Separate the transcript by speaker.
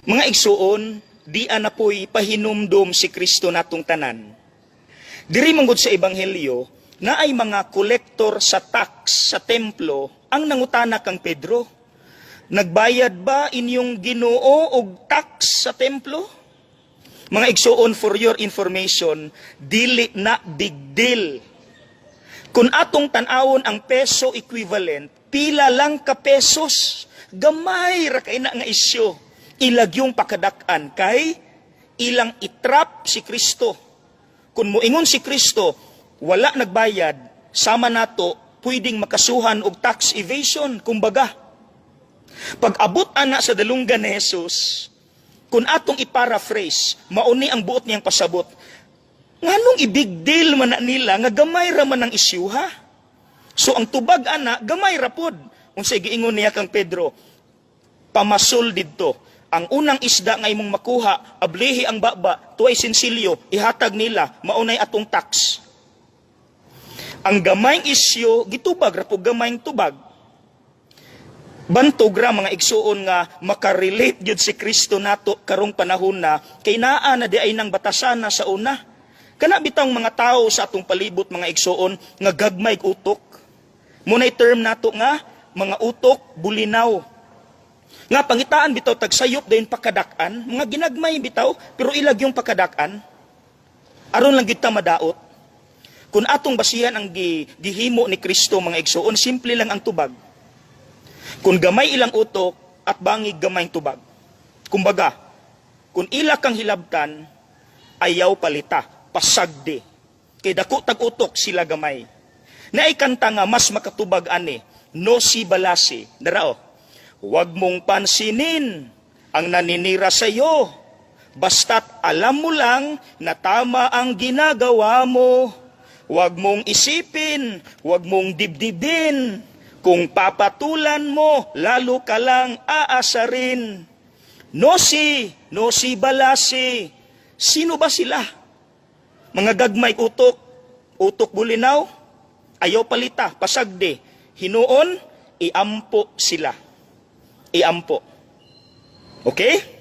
Speaker 1: Mga igsuon, di na po'y pahinumdom si Kristo natong tanan. Diri manggod sa Ebanghelyo, naay mga kolektor sa tax sa templo ang nangutana kang Pedro. "Nagbayad ba inyong Ginoo og tax sa templo?" Mga igsuon, for your information, dili na big deal. Kung atong tan-awon ang peso equivalent, pila lang ka pesos, gamay ra kay na nga isyu. Ilagyong pakadak-an kay ilang itrap si Kristo. Kung moingon si Kristo, wala nagbayad, sama nato, pwedeng makasuhan og tax evasion, kumbaga. Pag abot ana sa dalunggan ni Jesus, kung atong i-paraphrase, mauni ang buot niyang pasabot. Nganong i-big deal man na nila nga gamay ra man ang isyu, ha? So ang tubag ana, gamay ra pod. Unsay giingon niya kang Pedro? "Pamasol didto. Ang unang isda nga imong makuha, ablihi ang baba, tuay sinsilyo, ihatag nila, maunay atong tax." Ang gamayng isyu, gitubag ra po gamayng tubag. Bantog ra, mga igsuon, nga makarelate gyud si Kristo nato karong panahon na kay naa na di ay nang batasana sa una. Kana bitawng mga tao sa atong palibot, mga igsuon, nga gagmay utok. Munay term nato nga mga utok bulinaw. Nga pangitaan bitaw tagsayop dayon pakadak-an, mga ginagmay bitaw pero ilag yung pakadak-an. Aron lang gyud ta madaot. Kung atong basihan ang gihimo ni Kristo, mga igsuon, simple lang ang tubag. Kung gamay ilang utok at bangig gamay tubag. Kumbaga, kung ila kang hilabtan, ayaw palita, pasagdi. Kay dako tag utok, sila gamay. Naay kanta nga mas makatubag ani, "No Si Balasi." Darao. "Huwag mong pansinin ang naninira sa iyo. Basta't alam mo lang na tama ang ginagawa mo. Huwag mong isipin, huwag mong dibdibin. Kung papatulan mo, lalo ka lang aasarin. No si, no si balasi." Sino ba sila? Mga gagmay utok, utok bulinaw, ayaw palita, pasagdi. Hinuon, iampo sila. Iampo. Okay?